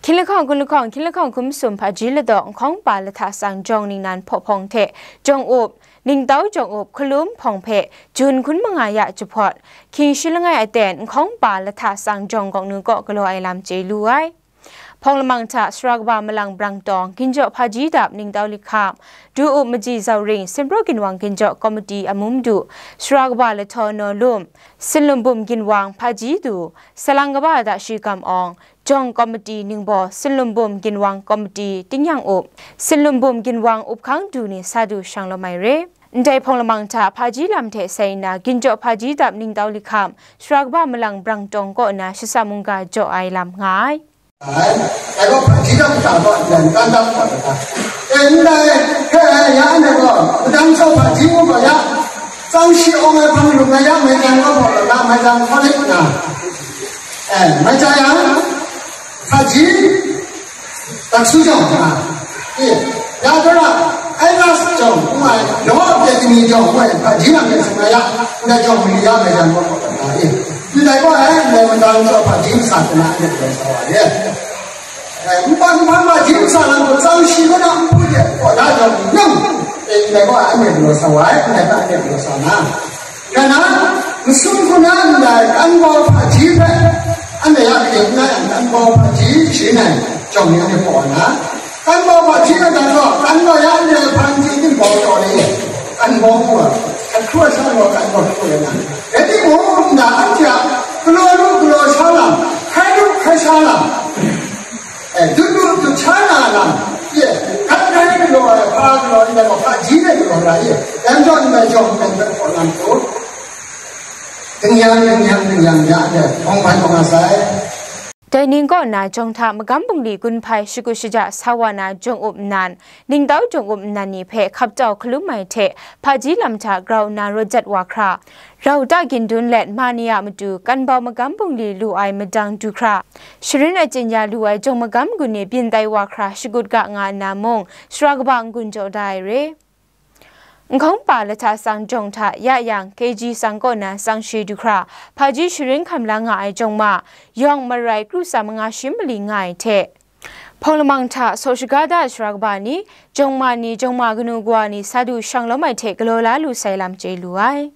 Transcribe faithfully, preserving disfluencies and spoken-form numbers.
Hkying lahkawng kun lahkawng, hkying lahkawng hkum sum hpaji ladaw, nhkawng pa lahta sang jawng ningnan hpaw hpawng hte jawng up, ningtau jawng up, hkalum hpawng hpe jun hkun manga ya jahpawt, hkying shi langai aten nhkawng pa lahta sang jawng gawng nu kaw galaw ai lam chye lu ai. Hpawng lamang hta sara kaba malang brang tawng, ginjaw hpaji dap ningtau lahkam, du up maji zau ring, Sinpraw ginwang ginjaw komiti amum du, sara kaba lahtaw naw lum, sinlum bum ginwang hpaji du, salang kaba da shi gam awng, jawng komiti ningbaw, sinlum bum ginwang komiti tingnyang up, sinlum bum ginwang up hkang du ni sa du shang lawm ai re. Ndai hpawng lamang hta hpaji lam hte sai nna, ginjaw hpaji dap ningtau lahkam, sara kaba malang brang tawng kaw na shasa mungga jaw ai lam nga ai. Ai, dai gaw hpaji dap hta gaw ndai kan dap hta ga. E, ndai, he, ya, ndai gaw, madang saw hpaji mu gaw ya, tsang shi awng ai hpang lung ai ya, mai jan gaw hpaw la, mai jan hkaw let na. E, mai jan yang, hpaji, tak su jawng, a, e, ya, dora, ai, nas jawng, ngu ai, law of destiny jawng, ngu ai, hpaji nang hte seng na ya, ndai jawng, mi ya, mai jan gaw hpaw la, e. Ndai gaw, e, ndai madang saw hpaji masa hte na, ndai gaw sa wa, e. E, npan hpan ma jin sa lam gaw tsang shi kaw na npu de kaw na jawng nang, e, ndai gaw anhte galaw sa wa ai, ndai hpe anhte galaw sa na. Ngai na, masum hku na ndai kan bau hpaji hpe, anhte ya gade n na yang kan bau hpaji sharin ai jawng ni anhte paw na. Kan bau hpaji na dan gaw, kan gaw ya anhte hpan ji ning bau taw ni, kan bau hku a, kan hkru ai sha gaw kan gaw hkru ai na. Rai timung, nda anhte a galaw lu galaw sha lam, hkai lu hkai sha lam, E, dut lu dut sha na lam, ye, hkat hkai galaw ai, hpa galaw ndai gaw, hpaji de galaw ra, ye, yan jaw ndai jawng ndai hpe hkaw lam hku, ding yang, ding yang, ding yang, ya, de, hpawng hpan hpawng nga sai. Dai ning kaw na jawng hta magam bungli gun hpai shagut shaja sa wa na jawng up nnan, ningtau jawng up nnan ni hpe hkap tau hkalum ai hte, hpaji lam hta grau nna rawt jat wa hkra, rau ta gindun let ma ni a matu kan bau magam bungli lu ai madang du hkra, sharin achyin ya lu ai jawng magam gun ni byin tai wa hkra shagut ga nga nna mung, sara kaba n-gun jaw da ai re. Nhkawng pa lahta sang jawng hta ya yang, K G sang kaw na sang shi du hkra, hpaji sharin hkam la nga ai jawng ma, yawng marai kru tsa manga shi mali nga ai hte, hpawng lamang hta saw shaga da ai sara kaba ni, jawng ma ni, jawng ma kanu kawa ni sa du shang lawm ai hte galaw la lu sai lam chye lu ai.